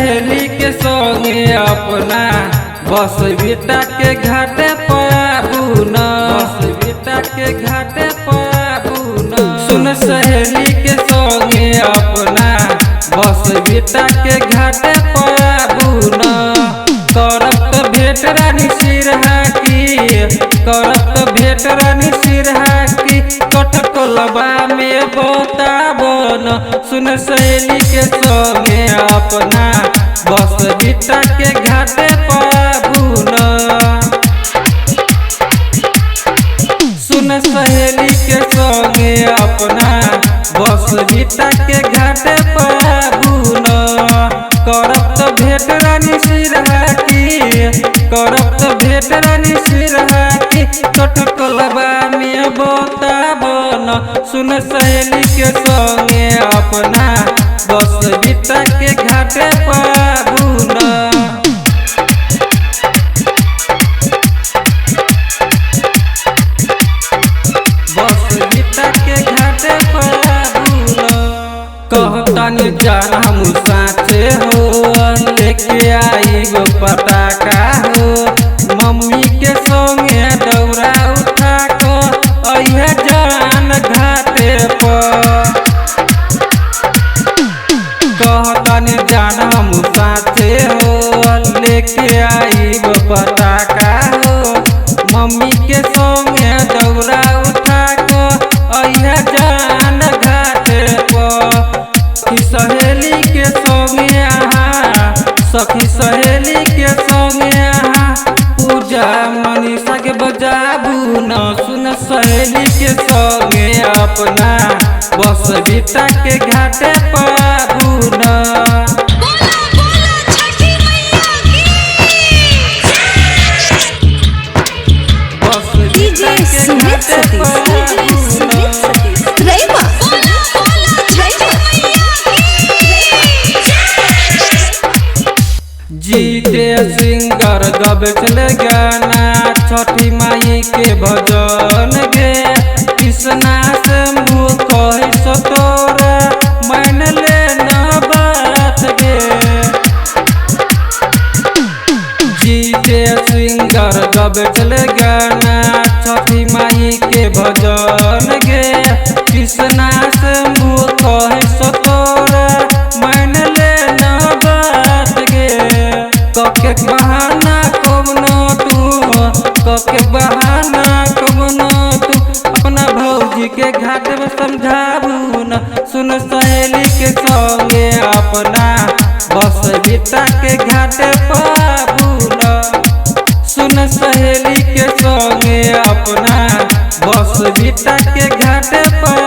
सहेली के संगे अपना बस बेटा के घाटे पाबू न, बस बेटा के घाटे पाबू न। सुन सहेली के संगे अपना बस बेटा के घाटे पाबू न। करब त भेट रानी सिरहा की, करब त भेट रानी सिरहा की, कटकलबा में बताबन। सुन सहेली के संगे अपना बस बेटा के घाटे पाबू न। सुन सहेली के संगे अपना बस बेटा के घाटे पाबू न। करब त भेट रानी सिरहा की, करब त भेट रानी सिरहा की, कटकलबा में बताबन। सुन सहेली के संगे अपना बस बेटा के घाटे पाबू न। बस बेटा के घाटे पाबू न। कहतानी जान हम साचे हो, लेके आईब पटाखा हो, मम्मी के संगे दौरा उठा के अइहे जान घाटे पर। कहतानी जान हम साचे हो, लेके आईब पटाखा हो, मम्मी के संगे दौरा उठा के अइहे जान घाटे पर। सहेली के संगे आहा, सखी सहेली के संगे आहा, पूजा मनीषा के बजाबू न। सुन सहेली के संगे अपना बस बेटा के घाटे पाबू न। बोला बोला छठी मैया की। बस डीजे बेटा के सुमित घाटे सतीश, डीजे पाबू सुमित न। सतीश रैमा, बोला बोला छठी मैया की। जीते सिंगर गबे चले गाना छठी माई के भजन गे, कृष्णा शंभू कहे सो तोरा मान ले न बात गे। जीते सिंगर गबे चले गाना छठी माई के भजन गे, कृष्णा शंभू कहे सो तोरा मान ले न बात गे। कके बहाना कवनो तू, कके बहाना कवनो तू, अपना भौजी के घाट में समझाबू न। सुन सहेली के संगे अपना बस बेटा के घाटे पाबू न। सुन सहेली के संगे अपना बस बेटा के घाटे पाबू।